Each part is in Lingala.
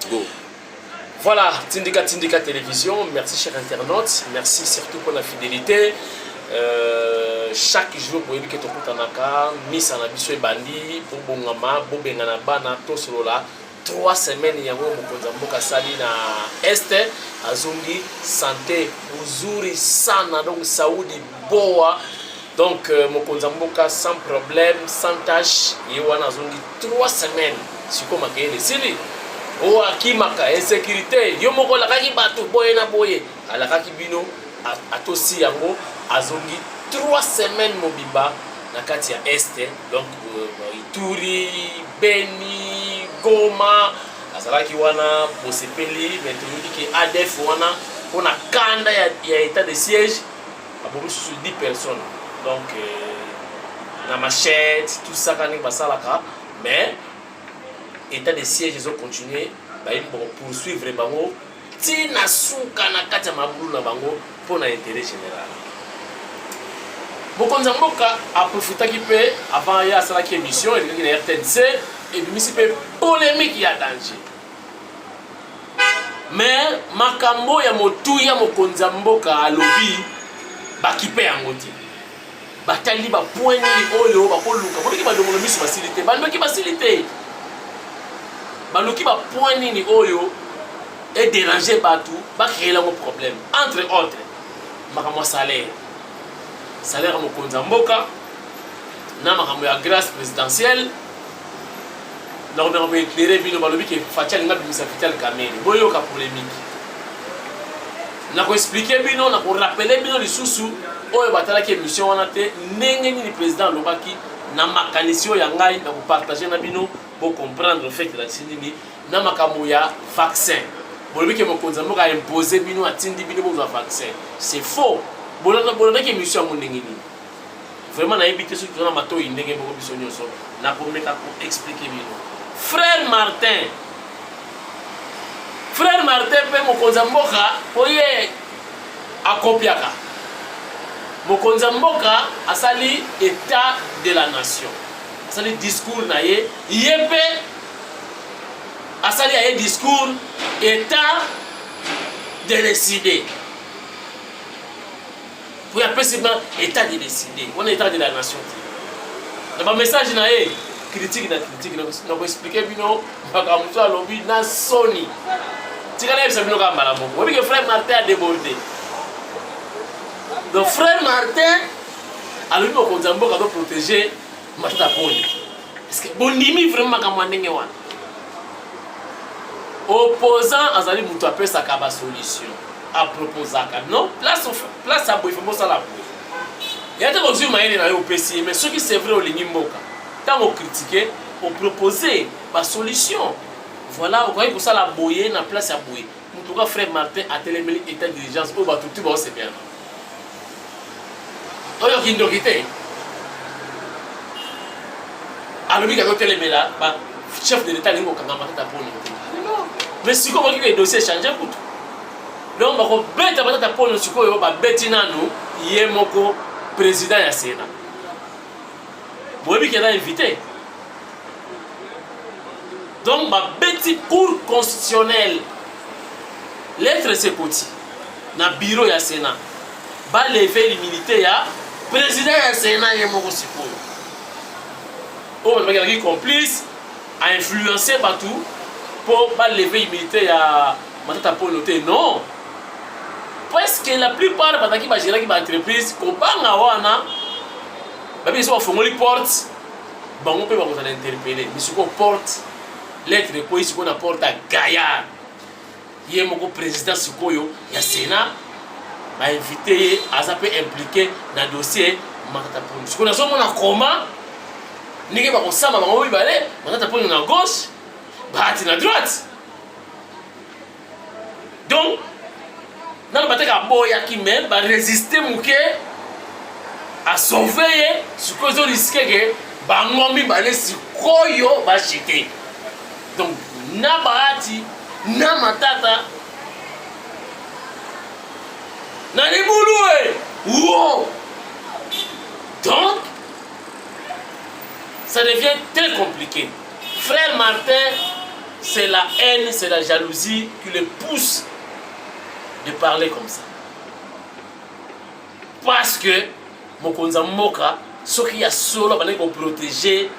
Go. Voilà, Tindika Tindika Télévision, merci chers internautes, merci surtout pour la fidélité. Chaque jour boyebi ke tokutanaka misa na biso ebandi, bobongama, bobengana bana, tosolola. 3 semaines yango mokonzi ya mboka asali na Est, azongi santé buzuri sana, donc Saoudi boa, donc mokonzi ya mboka sans problème, sans tâche, ye wana azongi 3 semaines. Sikoyo makeyele esili, oyo akimaka insécurité, yo moko olakaki bato boye na boye, alakaki bino, atosi yango, azongi 3 semaines mobimba na kati ya Est, donc Ituri, Beni, Goma, azalaki wana bosepeli. Mais toyoki ke ADF wana mpona kanda ya état de siège babomi susu 10 personnes, donc na machette, tout ça, kaka ndenge basalaka. Mais état de siège ezocontinue, bayebi poursuivre bango ntina suka na kati ya mabulu na bango mpo na intérêt général. Mokonzi ya mboka aprofitaki mpe avant ye asalaki émission elekaki na RTNC, ebimisi mpe polémique ya danger. Mais makambo ya motuya mokonzi ya mboka alobi, bakipe yango te, batali bapoint nini oyo bakoluka. Boliki badongolo miso basili te, bandoki basili te, baluki bapoint nini oyo edéranger bato, bacréer yango problème. Entre autres, makambo ya salaire ya mokonzi ya mboka na makambo ya grâce présidentielle. Nakomeka koéclairer bino. Balobi ke Fatshi alinga bimisa Vital Kamerhe. Boyoka polémique, nakoexpliquer bino, nakorappeler bino lisusu oyo batalaki émission wana te, ndenge nini président alobaki. Na makanisi oyo ya ngai nakopartager na bino, bocomprendre fait elakisi nini. Na makambo ya vaccin, bolobi ke mokonzi ya mboka aimpose bino, atindi bino bozwa vaccin. C'est faux. Bolandaki émission yango ndenge nini? Vraiment nayebi te soki toza na matoi ndenge moko biso nyonso. Nakomeka koexpliquer bino. Frère Martin, frère Martin mpe mokonzi ya mboka oye akopiaka. Mokonzi ya mboka asali état de la nation, asali discours na ye, ye mpe asali ya ye discours, état de décider po apesi ba état de décider wana, état de la nation te. Na bamessage na ye, critique na critique, nakoexpliquer bino makambo mosusu alobi na soni. Tika nayebisa bino kaka mbala moko. Oyebi ke frère Martin adébordé. Donc frère Martin alobi mokonzi ya mboka azoprotéger Matata Ponyo. Est ce que bondimi vraiment makambo ya ndenge wana? Opposant azali moto apesaka basolution, aproposaka non, place ya boye, faut bosala boye. Ya te kozwi mayele na yo opesi ye. Mais soki c'est vrai olingi mboka, ntango ocritiquer, opropose basolution. Voilà, okoki kosala boye na place ya boye. Moto ka frère Martin atelemeli état d'urgence oyo bato tu baosepela oyo kindoki te. Alobi kaka otelemela ba chef de l'état alingi kokanga Matata Ponyo te. Mais sikoyo boki ke dossier échange kutu, donc bakobeta Matata Ponyo. Sikoyo babeti nanu ye moko président ya Sénat. Boyebi ke eza invité, donc babeti Cour constitutionnelle. Lettre sekoti na bureau ya Sénat, balever l'immunité ya président ya Sénat ye moko. Sikoyo oyo bato bakelaki complice ainfluencer bato mpo balever immunité ya Matata Ponyo te. Non, presque la plupart bazalaki bagéraki baentreprise, kobanga wana babi so bafongoli porte, bango mpe bakozala interpellé. Mais sikoyo porte lettre ekoyi sikoyo na porte ya gaillard, ye moko président sikoyo ya Sénat, bainvité ye, aza mpe impliqué na dossier Matata Ponyo. Sikoyo nazomona koma ndenge bakosamba bango mibale, Matata Ponyo na gauche, Bahati na droite. Donc nano bateka aboyaki, mais barésister moke, asauver ye. Sikoyo ezorisquer ke bango mibale sikoyo bachuter, donc na Bahati na Matata na libulu e wo. Donc ça devient très compliqué. Frère Martin C'est la haine, c'est la jalousie qui le pousse de parler comme ça. Parce que mokonzi ya mboka soki ya solo abandaki koprotege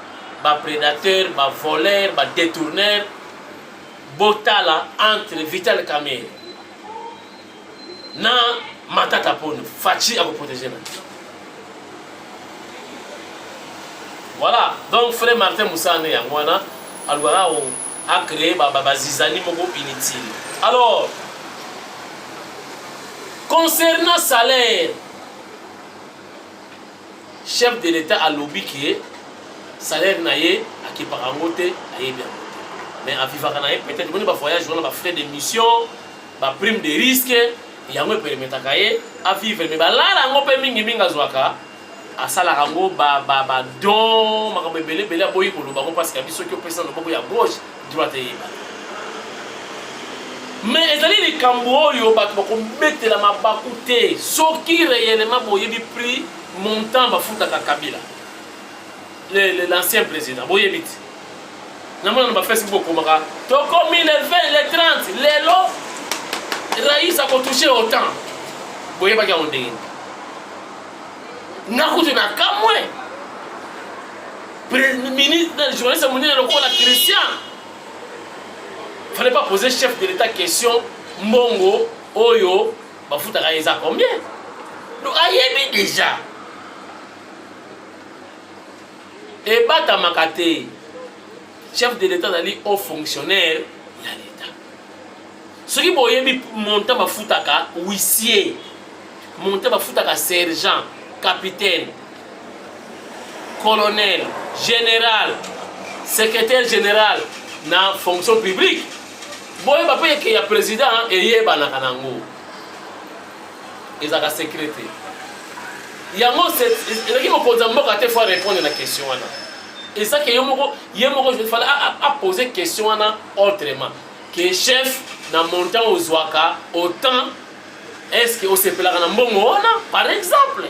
baprédateur, bavoleur, badétourneur, botala entre Vital Kamerhe na Matata Ponyo, Fatshi akoprotege na. Voilà, donc frère Martin Moussa yango wana alukaka acréer bazizani moko inutile. Alors, concernant salaire, chef de l'État alobi ke salaire na ye akipaka yango te, ayebi yango te, mais avivaka na ye peut-être boni bavoyage wana, bafrais de mission, baprime de risque, yango epermetaka ye avivre. Mais balala yango mpe mingimingi azwaka, asalaka yango badon, makambo ebele ebele. Aboyi koloba yango parce que abi soki opesa na loboko ya gauche, droite eyeba. Mais ezali likambo oyo bato bakobetela mabaku te. Soki réellement boyebi prix, montant bafutaka Kabila, l'ancien président, boyebi te. Namona na bafacebook bokomaka tokomi le 20, le 30, lelo raïs akotouche autant. Boyebaki yango ndenge nini? Nga kutu na kamwe, ministre, journaliste monene lokola Christian, fallait pas poser chef de l'État question mbongo oyo bafutaka eza combien. Donc ayebi déjà, ebatamaka te. Chef de l'État azali haut fonctionnaire ya l'État. Soki boyebi montant bafutaka huissier, montant bafutaka sergent, capitaine, colonel, général, secrétaire général na fonction publique, boyeba mpe eke ya président eyebanaka nango, ezalaka secret te. Yango ezalaki mokonzi ya mboka te, faut répondre na question wana. Ezaki yo moko, ye moko fallait aposer question wana autrement que chef, na montant ozwaka autant, est ce que osepelaka na mbongo wana, par exemple?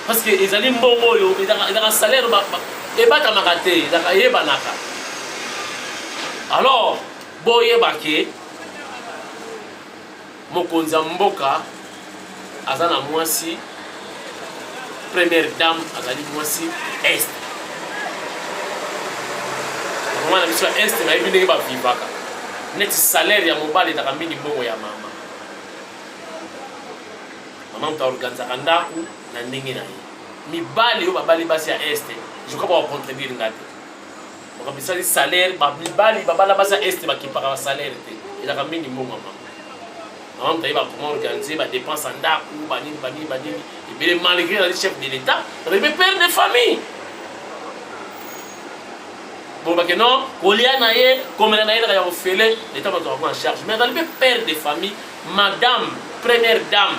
Parce que ezali mbongo oyo ezalaka salaire, ebatamaka te, ezalaka eyebanaka. Alors boyeba ke mokonzi ya mboka aza na mwasi, première dame azali mwasi Est. Mama na biso ya Est bayebi ndenge bavivaka. Neti salaire ya mobali ezalaka mingi mbongo ya mama. Mama moto aorganizaka ndako na ndenge na ye. Mibali oyo babali basi ya Est, je crois bakocontredire nga te. Bakabisali salaire, mibali babala basi ya Est bakipaka basalaire te, ezalaka mingi mbongo ya mama. Mama moto ayeba comment organiser badépense ya ndako, banini banini banini ebele. Malgré azali chef de l'État, azali mpe père de famille. Bolobake non, kolia na ye, komela na ye kaka ya kofele, l'État bato yango en charge, mais azali mpe père de famille. Madame première dame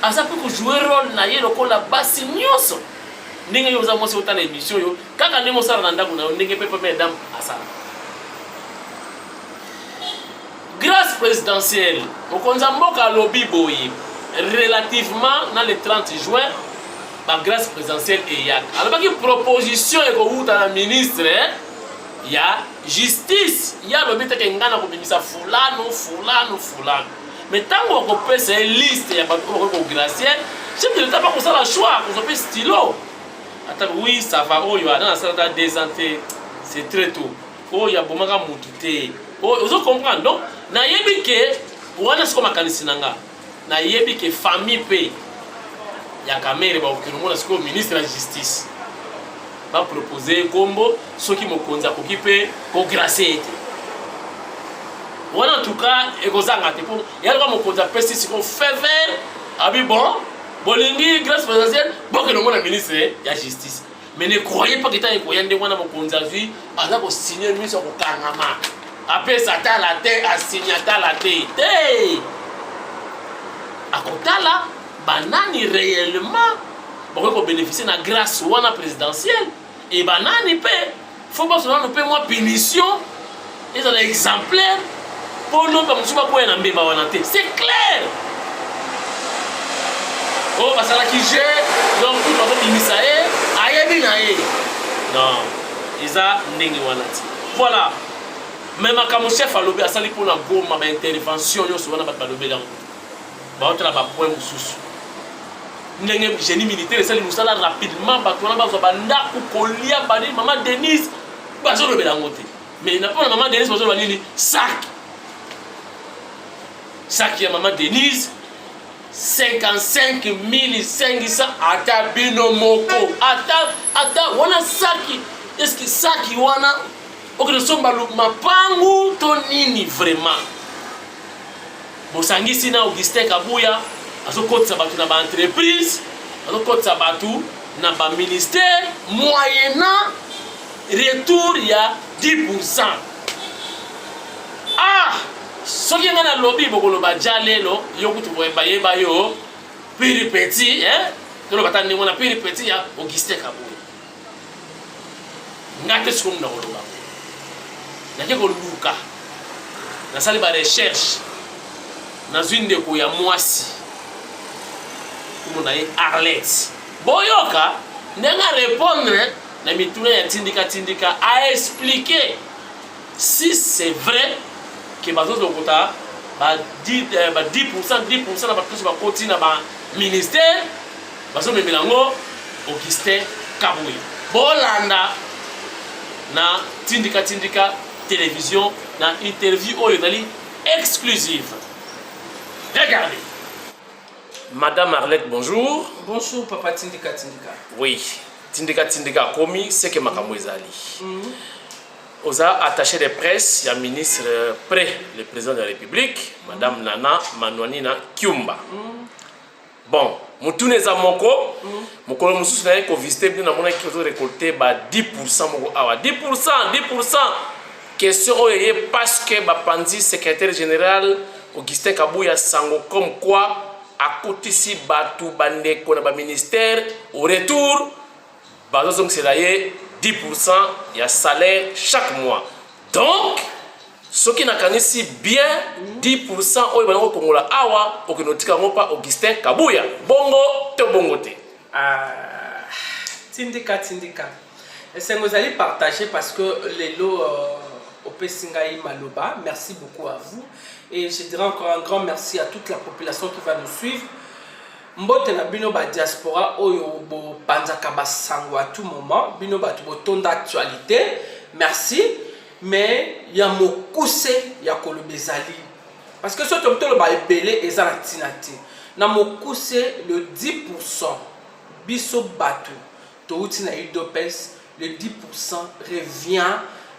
aza mpe kojouer rôle na ye lokola basi nyonso. Ndenge yo oza mwasi, otala émission oyo, kaka ndenge osala na ndako na yo, ndenge mpe première dame asala. Grâce présidentielle, mokonzi ya mboka alobi boye relativement na le 30 juin, bagrâce présidentielle eyaka. Alobaki proposition ekowuta na ministre ya Justice. Ye alobi teke ngai na kobimisa fulano, fulano, fulano, mais ntango bakopesa ye liste ya bato oyo bakoki kogracier, chef de l'État bakosala choix, kozwa mpe stylo ata oui, ça va, oyo ana nasala ata 2 ans te, c'est très tôt, oyo abomaka motu te, oyo ozo comprendre. Donc nayebi ke wana sikoyo makanisi na nga, nayebi ke famille mpe ya Kamerhe bakokende omona sikoyo ministre ya Justice, bapropose ye nkombo soki mokonzi akoki mpe kogracier ye te wana. En tout cas ekozanga te mpo yalaka mokonzi apesi sikoyo feu vert, abi bon, bolingi grâce présidentielle, bokende omona ministre ya Justice. Mais ne croyez pas que ntango ekoya ndenge wana, mokonzi azwi, aza kosigne, miso ya kokangama, apesa atala te, asigne atala te te. Akotala banani réellement bakoki kobénéficie na grâce wana présidentielle e banani mpe faut bazwa nano mpe mwa punition ezala exemplaire mpo nomba mosusu bakwea na mbeba wana te. C'est clair, oyo basalaki je, donc kutu bakobimisa ye, ayebi na ye non. Eza ndenge wana ti. Voilà. Mais makambo chef alobi asali mpona Goma, baintervention nyonso wana, bato balobeli yango, baotala bapoint mosusu, ndenge génie militaire esali mosala rapidement, bato wana bazwa bandako, kolia, banini. Mama Denise, bazolobela yango te, mais na mpona mama Denise bazoloba nini? Sac, sac ya mama Denise, 55 500. Ata bino moko, ata wana saki, eske saki wana okende somba mapangu to nini? Vraiment, bosangisi na Augustin Kabuya, azokotisa bato na baentreprise, azokotisa bato na baministère moyennant retour ya 10. Ah, soki ngai nalobi, bokoloba ja lelo yo kutu bayeba yo piri petit, eh? Toloba ta ndenge wana, piri petit ya Augustin Kabuya. Ngai te, sikoyo na koloba, nake koluka, nasali barecherche, nazwi ndeko ya mwasi, kombo na ye Arlette. Boyoka ndenge arépondre na mituna ya Tindika Tindika, aexpliquer si c'est vrai ke bazozokota ba 10, ba 10 10 na bato nyonso bakoti na baministère, bazomemela yango Augustin Kabuya. Bolanda na Tindika Tindika Télévision, na interview oyo ezali exclusive. Regardez. Madame Arlette, bonjour. Bonjour, papa Tindika Tindika. Oui, Tindika Tindika akomi seke makambo ezali. Oza attaché de presse ya ministre près le président de la République, madame Nana Manuanina Kiumba. Bon, motuna eza moko. Mokolo mosusu naye kovisite bino, namonaki ozorécolte ba 10 moko awa, 10 10. Question oyo eye parce que bapanzi secrétaire général Augustin Kabuya sango comme quoi akotisi bato, bandeko na baministère, au retour bazozongisela ye 10 ya salaire chaque mois. Donc soki nakanisi bien, 10 oyo bango kokongola awa, okende otika yango mpa Augustin Kabuya. Bongo to bongo te? Ah, Tindika Tindika, esengo ezali partage parce que lelo opesi ngai maloba. Merci beaucoup à vous et je dirais encore un grand merci à toute la population qui va nous suivre. Mbote na bino badiaspora oyo bopanzaka basango à tout moment, bino bato botonda actualité, merci. Mais ya mokuse ya koloba ezali, parce que soki toloba ebele, eza na ntina te. Na mokuse, le 10, biso bato touti na UDPS, le 10 revient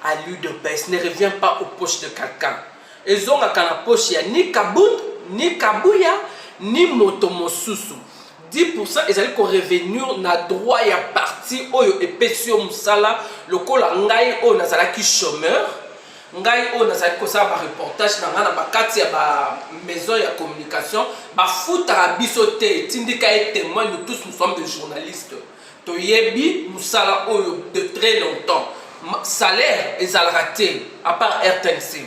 à l'UDPS, ne revient pas aux poches de quelqu'un. Ezongaka na poche ya ni Kabund, ni Kabuya, ni moto mosusu. 10 ezali korevenir na droit ya parti oyo epesi yo mosala. Lokola ngai oyo nazalaki chômeur, ngai oyo nazalaki kosala bareportage na ngai na bakati ya bamaison ya communication, bafutaka biso te. Etindika ye témoin, nous tous, nous sommes des journalistes, toyebi mosala oyo de très longtemps. Salaire ezalaka te, à part RTNC,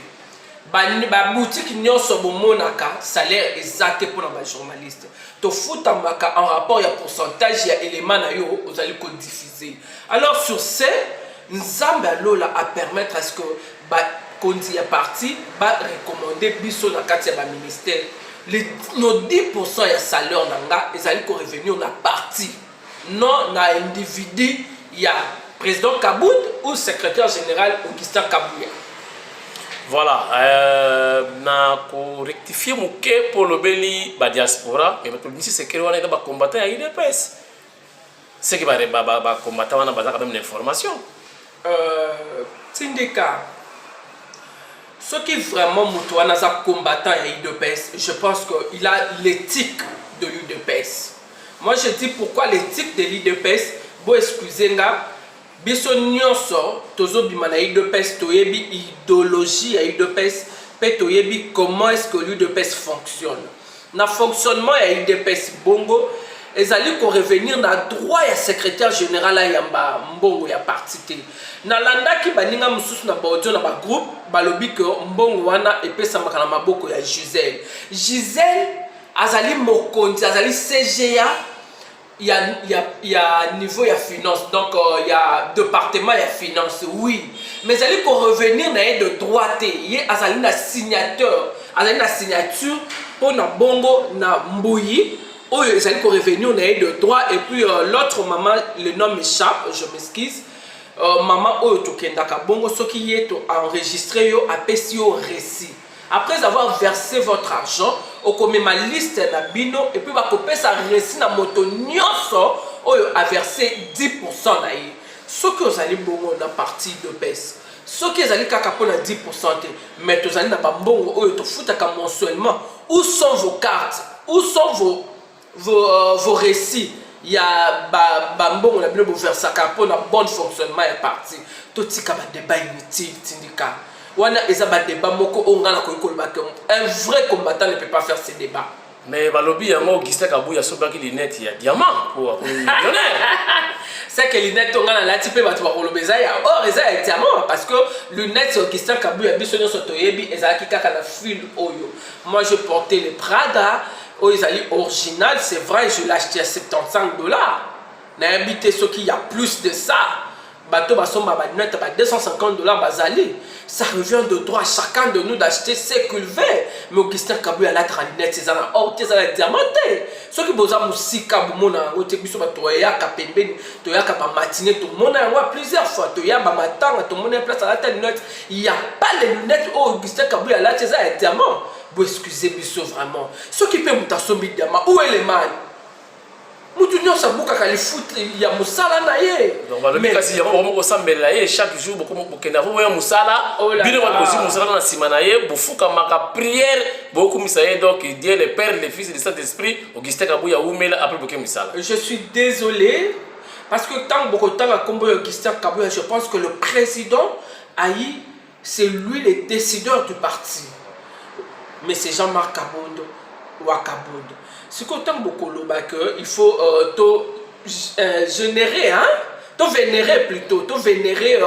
baboutique nyonso bomonaka, salaire eza te mpona bajournaliste. Tofutamaka en rapport ya pourcentage ya élément na yo ozali kodiffuser. Alors sur ce, Nzambe alola apermettre à ce que bakonzi ya parti barecommande biso na kati ya baministère. Nos 10 ya salaire na nga ezali korevenir na parti, non na individu ya président Kabund ou secrétaire général Augustin Kabuya. Voilà, na korectifie moke mpo olobeli badiaspora, me bato bimisi sekele wana eza bacombattant ya UDPS. Seke bacombattant wana baza quand même na information. Tindika, soki vraiment moto wana aza combattant ya UDPS, je pense que il a l'éthique de l'UDPS. Moi je dis, pourquoi l'éthique de l'UDPS? Bo excuse nga, biso nyonso tozobima na UDPS, toyebi idéologie ya UDPS mpe toyebi comment est-ce que l'UDPS fonctionne. Na fonctionnement ya UDPS, bongo ezali korevenir na droit ya secrétaire général ayamba mbongo ya parti te. Nalandaki baninga mosusu na baaudio na bagroupe, balobi ke mbongo wana epesamaka na maboko ya Gisele. Gisele azali mokonzi, azali CGA. Ya niveau ya finance, donc ya département ya finance, oui, mais ezali korevenir na ye de droit te. Ye azali na signateur, azali na signature mpona bongo na Mbuyi oyo ezali korevenir na ye de droit. Et puis l'autre maman, le nom m'échappe, je m'excuse, mama oyo tokendaka bongo, soki ye to enregistre yo, apesi yo récit après avoir versé votre argent, okomema liste na bino et puis bakopesa récit na moto nyonso oyo averse 10 na ye. Soki ozali bongo na parti UDPS, soki ezali kaka mpona 10 te, mais tozali na bambongo oyo tofutaka mensuellement. Où sont vos cartes? Où sont vos récits ya bambongo na bino boversaka mpona bon fonctionnement ya parti? Totika badébat inutile. Tindika wana, eza badébat moko oyo ngai nakoki koloba ke un vrai combattant ne peut pas faire ces débats. Mais balobi yango, Augustin Kabuya asombaki lunette ya diamant po akomi millionnaire. C'est que lunette oyo ngai nalati mpe, bato bakoloba eza ya or, eza ya diamant, parce que lunette Augustin Kabuya, biso nyonso toyebi, ezalaki kaka na fil oyo. Moi, je portais le Prada oyo ezali original, c'est vrai, je l'ai acheté à 75 $. Nayebi te soki ya plus de ça. Bato basomba balunette ba 250 $ bazali. Ça revient de droit à chacun de nous d'acheter ce qu'il veut, mais Augustin Kabuya alataka lunette eza na or te, eza na diamant te. Soki boza mosika, bomona yango te. Biso bato toyaka pembeni, toyaka bamatine, tomona yango plusieurs fois, toya bamatanga, tomona place alata lunette. Ya pas les lunettes oyo Augustin Kabuya alati eza ya diamant. Bo excuse biso vraiment. Soki mpe moto asombi diamant, où est le mal? Mutu nyonso abukaka lifuti ya mosala na ye. Donc balobi kasi yango bokomi kosambela ye chaque jour, bokenda po boya mosala. Oh là bino bato là. Bozwi mosala na nsima na ye, bofukamaka prière, bokumisa ye. Donc Dieu le Père, le Fils et le Saint Esprit, Augustin Kabuya umela, après boke misala. Je suis désolé parce que tant bokotanga kombo ya Augustin Kabuya, je pense que le président ayi, c'est lui le décideur du parti, mais c'est Jean-Marc Kabund wa Kabund. Sikoyo ntango bokoloba que il faut to générer, hein, to vénérer plutôt, to vénérer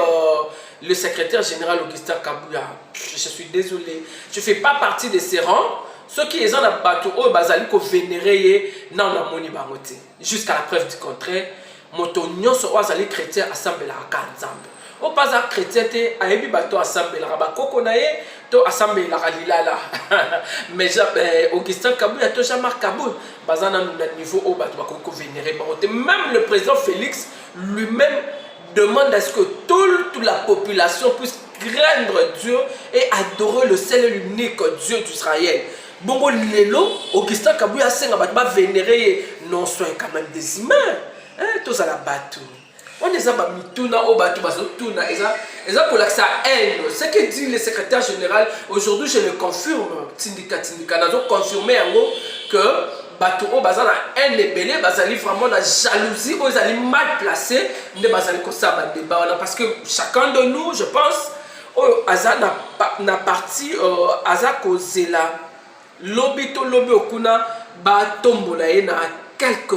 le secrétaire général Augustin Kabuya, je suis désolé, je fais pas partie de ces rangs. Soki eza na bato oyo bazali kovénérer ye, nano namoni bango te. Jusqu'à la preuve du contraire, moto nyonso oyo azali chrétien asambelaka ka Nzambe. Oyo mpe aza chrétien te, ayebi bato asambelaka bakoko na ye to asambelaka lilala. Mais Augustin Kabuya to Jean-Marc Kabund baza nanu na niveau oyo bato bakoki kovénérer bango te. Même le président Félix lui-même demande à ce que toute la population puisse craindre Dieu et adorer le seul et l'unique Dieu d'Israël. Bongo lelo Augustin Kabuya asenga bato bavénérer ye? Non, soyez quand même des humains, hein, tozala bato. Wana eza bamituna oyo bato bazotuna, eza kolakisa haine. Ce que dit le secrétaire général aujourd'hui, je le confirme. Tindika, tindika, nazoconfirme yango que bato oyo baza na haine ebele, bazali vraiment na jalousie oyo ezali mal placé, nde bazali kosala badébat wana, parce que chacun de nous, je pense, oyo aza na parti, aza kozela lobi to lobi okuna batombola ye na quelque,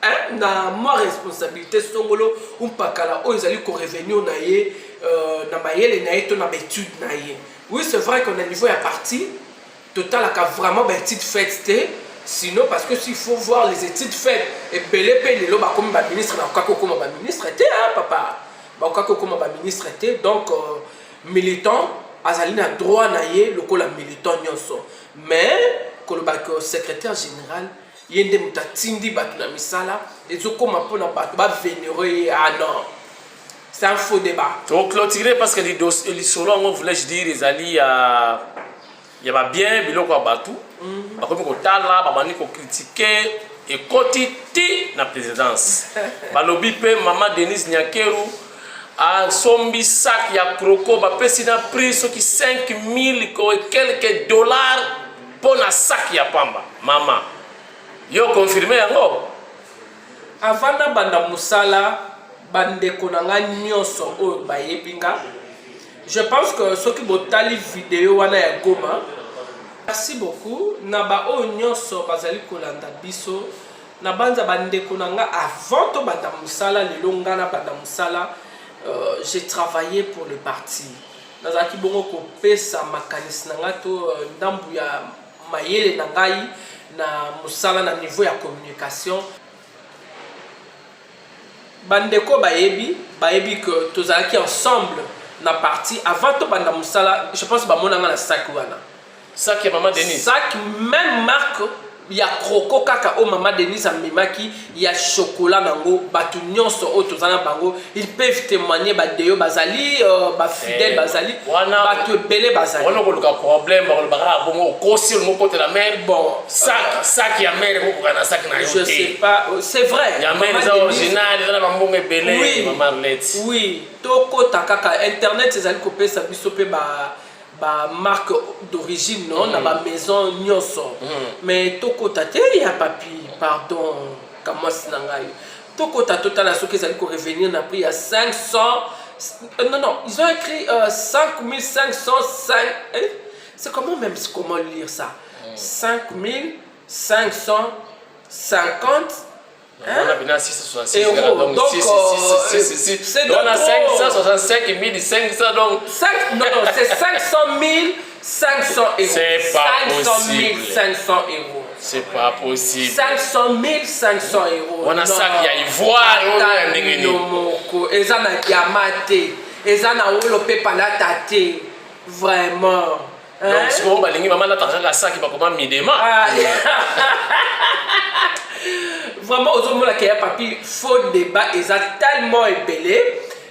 hein, na mwa responsabilité songolo mpakala oyo ezali korevenir na ye, na mayele na ye to na baétude na ye. Oui, c'est vrai qu'on a niveau ya parti, totalaka vraiment baétude faite te. Sinon, parce que s'il faut voir les études faites, ebele mpe lelo bakomi baministre, bakokaki kokóma baministre te, hein, papa, bakokaki kokóma baministre te. Donc militant azali na droit na ye lokola militant nyonso, mais kolobaki secrétaire général ye nde moto atindi bato na misala, ezokóma mpona bato bavénérer ye, ah non, c'est un faux débat. Toclôturer parce que lisolo yango, voulais-je dire, ezali ya babien, biloko ya bato bakomi kotala, babandi kocritiquer, ekoti ti na présidence. Balobi mpe mama Denise Nyakeru asombi sac ya croco, bapesi na prix soki 5000 quelque dollar mpo na sac ya pamba. Mama, yo confirme yango? Avant nabanda mosala, bandeko na ngai nyonso oyo bayebi nga, je pense que soki botali video wana ya Goma, merci beaucoup na baoyo nyonso bazali kolanda biso. Na banza bandeko na nga, avant tobanda mosala, lelo nga nabanda mosala, j'ai travaillé pour le parti. Nazalaki bongo kopesa makanisi na ngai to ndambu ya mayele na ngai na mosala na niveau ya communication. Bandeko bayebi, bayebi que tozalaki ensemble na parti avant tobanda mosala. Je pense bamonanga na sac wana. Sac ya Mama Denise. Sac même marque ya croco kaka oyo Mama Denise amemaki ya chocolat nango. Bato nyonso oyo toza na bango, ils peuvent témoigner. Badeyo bazali bafidèle, bazali bato ebele bazali. Wana okoluka problème, bakoloba kaka bongo, okosi, olingo okotela mare. Bon. Sac ya mare ekokoka na sac na yo Je te. sais pas, c'est vrai. Ya mare Mama eza original, eza na bambongo ebele. Mama Arlette. Oui, tokota kaka internet, ezali kopesa biso mpe ba bamarque d'origine, non, na bamaison nyonso. Mais tokota te ya papi, pardon, kamwasi na ngai. Tokota, totala soki ezali korevenir na prix ya 500, non, non, ils ont écrit 5505, eh? C'est comment même, comment lire ça? 5550 Wana bina 666 euros. Donc, Donc, 6 6 6 6 c'est 6 wana de trop. 565 500, donc 5, non, non, c'est 500 500 euros. C'est pas 500 possible. 500 euros. C'est pas possible. 500 500 euros. Wana Non. sac ya ivoire oyo ya ndenge nini? Bino moko eza na diamant te, eza na wolo mpe palata te, vraiment. Hein? Donc sikoyo balingi mama alataka kaka saki bakoma midema. Ah, vraiment, ozomonaka ya papi, faux débat eza tellement ebele.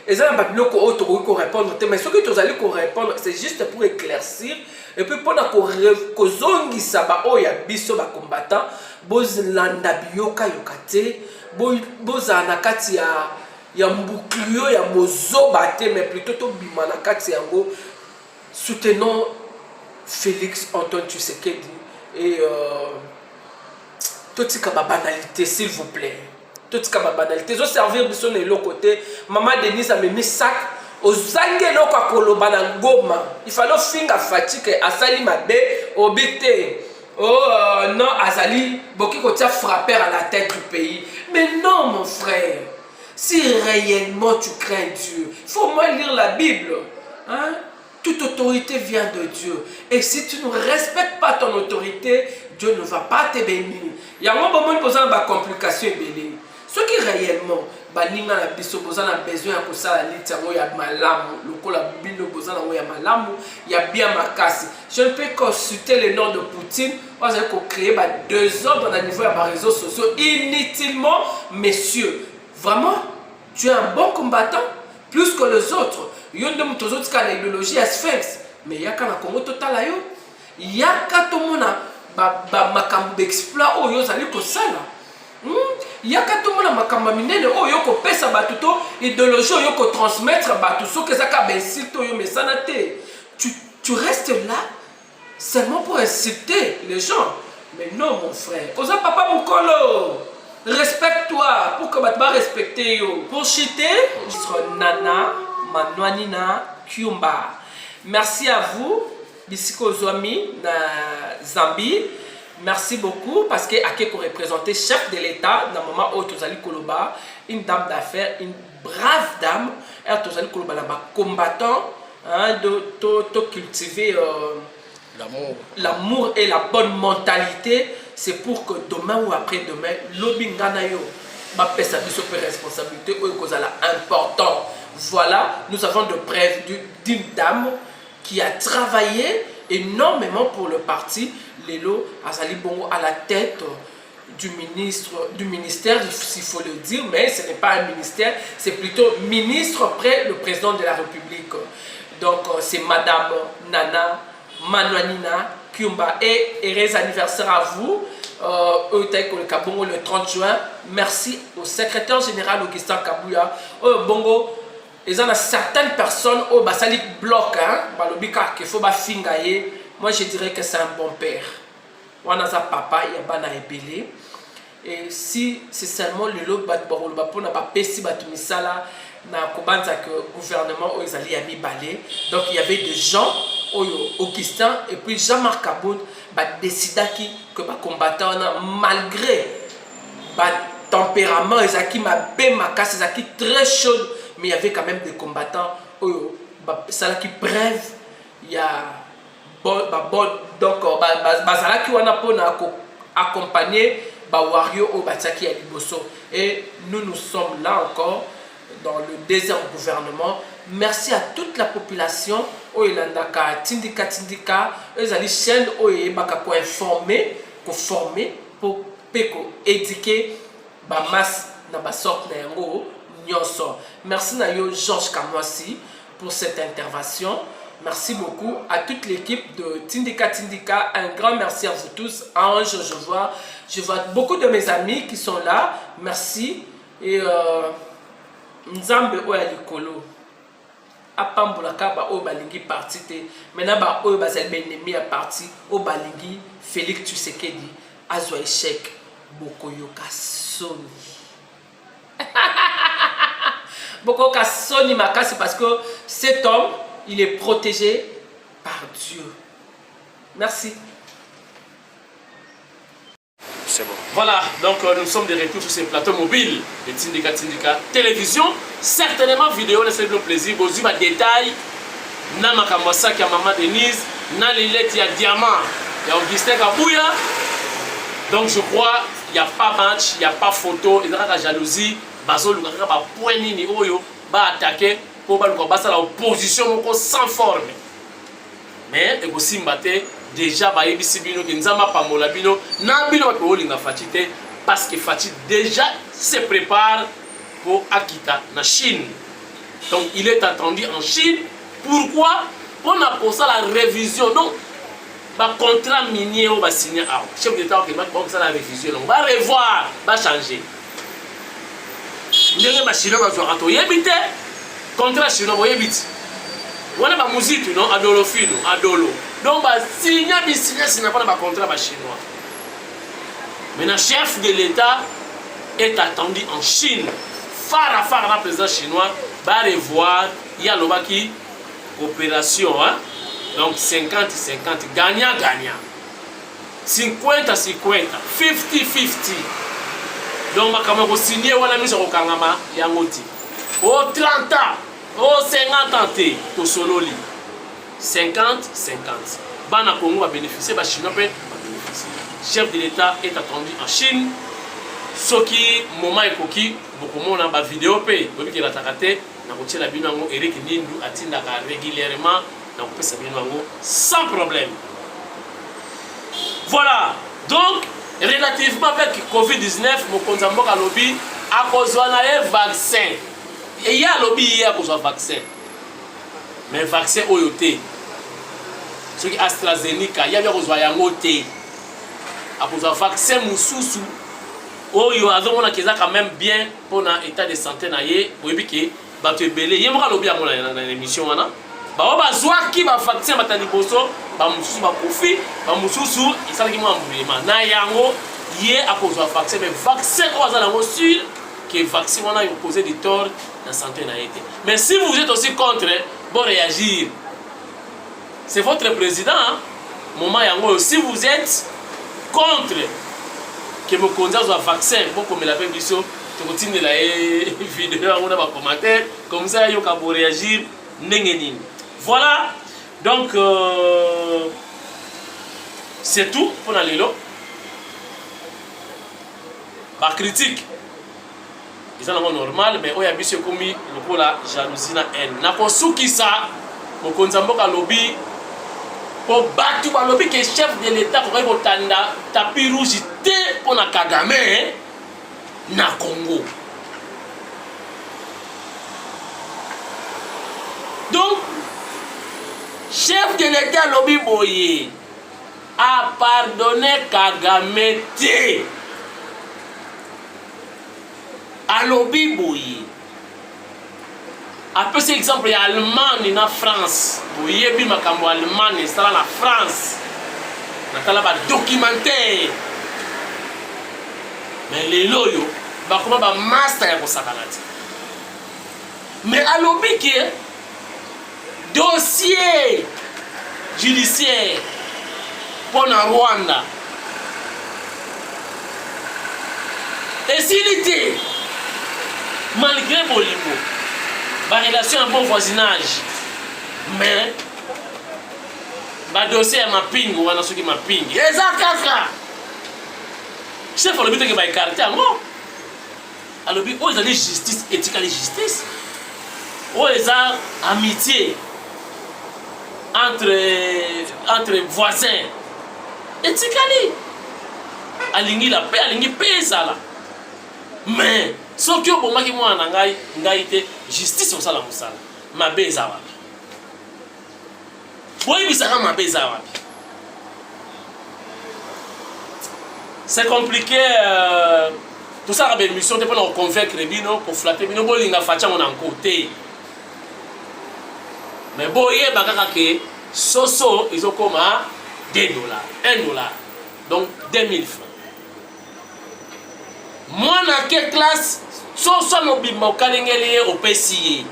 Eza na babiloko oyo tokoki korépondre te, mais soki tozali korépondre, c'est juste pour éclaircir et puis mpona kozongisa baoyo ya biso bacombattant. Bozolanda biyokayoka te, bozala na kati ya mbuklio ya bozoba te, mais plutôt tobima na kati yango. Soutenons Félix Antoine Tshisekedi et totika babanalité, s'il vous plaît. Totika babanalité, ezoservir biso na eloko te. Mama Denise amemi sac, ozangi eloko ya koloba na Goma. Il fallait ofinga Fatike asali mabe, obi te. Oh non, azali boki kotia frapper à la tête du pays. Mais non, mon frère, si réellement tu crains Dieu, il faut au moins lire la Bible, hein? Toute autorité vient de Dieu. Et si tu ne respectes pas ton autorité, Dieu ne va pas te bénir. Yango bomoni boza na bacomplication ebele. Soki réellement baninga na biso boza na besoin ya kosala liti yango ya malamu, lokola bino boza nango ya malamu ya bien makasi, je ne peux consulter le nom de Poutine oyo azali kocréer badésordre na niveau ya baréseaux sociaux inutilement. Messieurs, vraiment, tu es un bon combattant plus que les autres. Yo nde moto ozotika na idéologie ya sphinx, mais yaka na Congo, totala yo. Yaka tomona makambo, baexploit oyo ozali kosala. Yaka tomona makambo ya minene oyo kopesa bato to idéologie oyo kotransmettre bato. Soki eza kaka bainsulte oyo mesana te, tu restes là seulement pour insulter les gens. Mais non, mon frère, oza papa mokolo, respecte-toi pour que bato barespecte yo. Pour chuter, Nana Manwanina Kyumba, merci à vous bisika ozwami na Zambie. Merci beaucoup parce que ake koreprésenter chef de l'État na moment oyo tozali koloba. Une dame d'affaires, une brave dame. Ere tozali koloba na bacombattant, hein, de to cultiver L'amour. L'amour et la bonne mentalité, c'est pour que demain ou après-demain, lobi nga na yo bapesa biso mpe responsabilité oyo ekozala important. Voilà, nous avons de preuves d'une dame qui a travaillé énormément pour le parti. Lelo azali bongo à la tête du ministre, du ministère, s'il faut le dire, mais ce n'est pas un ministère, c'est plutôt ministre près le président de la République. Donc c'est Madame Nana Manuanina Kyumba et heureux anniversaire à vous. Bongo le 30 juin. Merci au secrétaire général Augustin Kabouya. Bongo, ils ont certaines personnes oyo basali bloc, hein, balobi kaka qu'il faut bafinga ye. Moi, je dirais que c'est un bon père. Wana aza papa ya bana ebele. Et si c'est seulement lelo bato bakoloba mpona bapesi bato misala na kobanza que gouvernement oyo ezali ya mibale, donc il y avait des gens oyo Augustin et puis Jean-Marc Kabund badécidaki que bacombattant wana, malgré batempérament ezalaki mabe makasi, ezalaki très chaude, mais il y avait quand même des combattants oyo basalaki preuve ya bon, ba, bon, donc bazalaki wana mpona koaccompagner. ba wario oyo batiaki ya liboso. Et nous, nous sommes là encore dans le deuxième gouvernement. Merci à toute la population oyo elandaka Tindika Tindika. Oyo ezali chaîne oyo eyebaka koinformer, koformer po mpe koéduquer bamasse na basorte na yango nyonso. Merci na yo, Georges Kamwasi, pour cette intervention. Merci beaucoup à toute l'équipe de Tindika Tindika. Un grand merci à vous tous. Ange, je vois beaucoup de mes amis qui sont là. Merci. Et Nzambe oyo ya likolo apambolaka baoyo balingi parti te. Maintenant, baoyo bazali baennemi ya parti, oyo balingi Félix Tshisekedi azwa échec, bokoyoka soni, bokoyoka soni makasi, parce que cet homme, il est protégé par Dieu. Merci. C'est bon. Voilà, donc nous sommes de retour sur ce plateau mobile de Tindika Tindika Télévision. Certainement vidéo, c'est le plaisir. Bozui ba détail. Na makambo ya saki ya Mama Denise, na lilette ya diamant ya Augustin Kabouya. Donc je crois il n'y a pas match, il n'y a pas photo, il y a jalousie, bazoluka kaka ba point nini oyo ba attaquer po baluka basala opposition moko sans forme. Mais ekosimba te. Déjà bayebisi bino ke Nzambe apambola bino na bino bato bolinga Fatshi te, parce que Fatshi déjà se prépare pour akita na Chine. Donc il est attendu en Chine. Pourquoi? Mpona kosala révision, donc bacontrat minier oyo basigne awa. Chef d'État okende bakosala révision yango, barevoir, bachanger ndenge bachinois bazwaka. Toyebi te contrat chinois, boyebi ti wana bamuzitu non adolofino adolo. Donc basinya bisinya mpona bacontrat bachinois. Maintenant, chef de l'État est attendu en Chine, phare à phare na président chinois, barevoir. Ye alobaki coopération, hein? Donc 50 50, gagnant gagnant, 50 50, 50 50. Donc makambo ya kosigne wana, miso kokangama yango ti o 30 ans, o 50 ans te. Tosololi 50 50, bana Congo babénéficie, bachinois mpe babénéficie. Chef de l'État est attendu en Chine. Soki moment ekoki, bokomona bavideo mpe boyebi erataka te. Na kotiela bino yango, Erik Nindu atindaka régulièrement, na kopesa bino yango sans problème. Voilà, donc relativement avec Covid-19, mokonzi ya mboka alobi akozwa na ye vaccin. Ye alobi ye akozwa vaccin, mais vaccin oyo te, soki AstraZeneca, ye abi akozwa yango te. Akozwa vaccin mosusu oyo azomonaka eza quand même bien mpona état de santé na ye. Boyebi ke bato ebele, ye moko alobi yango na émission wana, bao bazwaki bavaccin bata liboso, bamosusu bakufi, bamosusu esalaki mwa mbulema na yango. Ye akozwa vaccin, mais vaccin oyo aza nango sûr ke vaccin wana ekocause du tort na santé na ye te. Mais si vous êtes aussi contre, bon, réagir, c'est votre président, hein? Moment yango oyo, si vous êtes contre ke mokonzi azwa vaccin, bokomela mpe biso, tokotindela ye video yango na bacommentaire, comme ça ayoka boréagir ndenge nini. Voilà, donc c'est tout mpona lelo. Bacritique eza nango normal, mais oyo ya biso ekomi lokola jalousie na haine. Nakosukisa, mokonzi ya mboka alobi, mpo bato balobi ke chef de l'État kokoki kotanda tapis rouge te mpo na Kagame na Congo. Donc chef de l'État alobi boye, apardonne Kagame te. Alobi boye, apesi exemple ya Allemagne na France. Boyebi makambo Allemagne esala na France, natala badocumentaire. Mais lelo oyo bakoma bamaster ya kosakana te. Mais alobi ke dossier judiciaire mpo na Rwanda esili te, malgré bolingo, barelation ya bon voisinage, mais badossier ya mapingi wana, soki mapingi eza kaka. Chef alobi teke ba écarter yango. Alobi oyo ezali justice etikali justice. Oyo eza amitié entre entre voisins etikali. Alingi la paix, alingi paix ezala. Mais soki obomaki mwana na ngai, ngai te, justice osala mosala. Mabe eza wapi? Boyebisaka mabe eza wapi? C'est compliqué euh, tosalaka baémission te mpona koconvaincre bino koflate bino bolinga faci yango na nko te mais boyeba kaka ke soso ezokoma 2 dollar 1 dollar donc 2000 francs mwana ke classe soso mobimba okalingeli ye opesi ye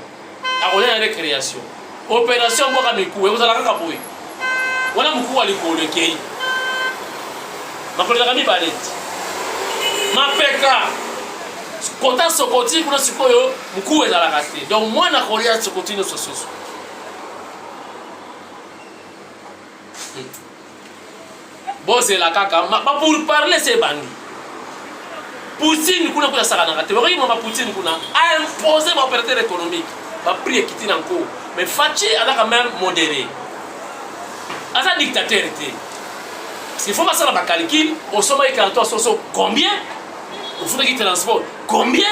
akoya na recréation opération bwaka mikuwa ekozala kaka boye wana mokuwa likolo ekei makolo ezalaka mibale ti mapeka kota sokoti kuna sikoyo mokuwa ezalaka te donc mwana kolia sokoti nyonso soso hmm. Bozela kaka ba pour parler se ebandi. Poutine kuna kuna sakanaka te. Bakoki mama Poutine kuna a imposer ba opérateur économique ba prix ekiti na nko. Mais Fatshi aza quand même modéré. Aza dictateur te. Parce qu'il faut basala ba calcul, osombaki carton soso combien? Ofutaki transport combien?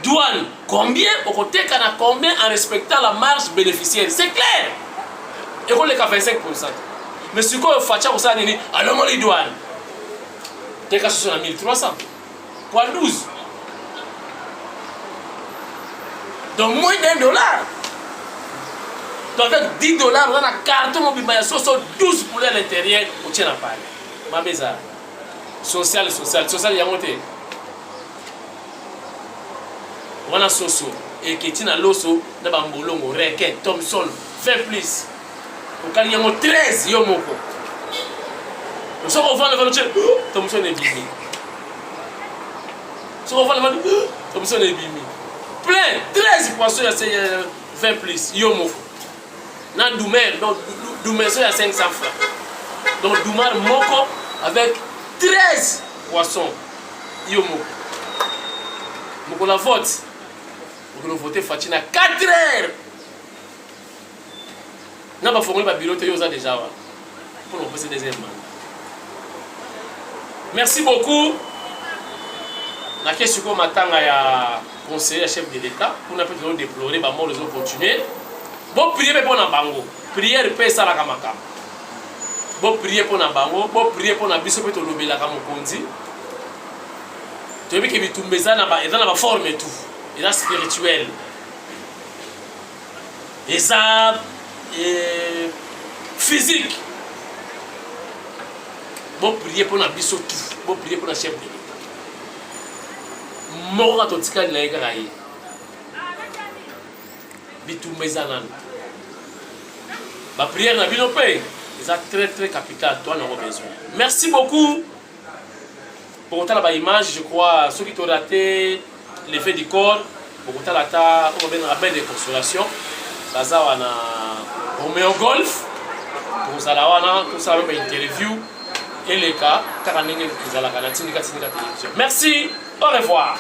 Douane combien? Okoteka na combien en respectant la marge bénéficiaire? C'est clair. Ekoleka 25%. Mais sikoyo Fatshi akosala nini? Alongoli douane. Teka soso na 1300 fois 12. Donc moins d'un dollar. Donc avec 10 dollars, on a un carton mobimba ya soso 12 poulets à l'intérieur, otie na pale. Mabe eza. Social, social, social yango te. Wana soso eketi na loso na bambolongo requin thomson 20 plus okalingi yango 13 yo moko soki ovanda vanda otie thomson ebimi soki ovanda vanda thomson ebimi plein 13 poisson ya 20 plus yo moko na dumer donc dumerso ya 500 francs donc dumar moko avec 13 poissons yo moko mokolo ya vote okolo vote Fatshi na 4 heures na bafongoli babiro te yo oza deja wana mpona kopesa deuxième mandat merci beaucoup nake sikoyo matanga ya conseiller ya chef de l'état kuna mpe tozodeplore bamort ezocontinue boprie mpe mpo na bango priere mpe esalaka makambo boprie mpo na bango boprie mpo na biso mpe tolobelaka mokonzi toyebi ke bitumba eza na baforme tout eza spirituel eza eh, physique boprie mpo na biso tout boprie mpo na chef de l'état moko kaka totikali na ye kaka ye bitumba eza nanu baprière na bino mpe eza très très capital toi nango besoin merci beaucoup bokotala baimage je crois soki torate l'effet du corps bokotala ata oyo babengaka bain de consolation baza wana romeo golf tokozala wana tosala mpe bainterview eleka kaka ndenge ezalaka na tindika tindika télévision merci au revoir.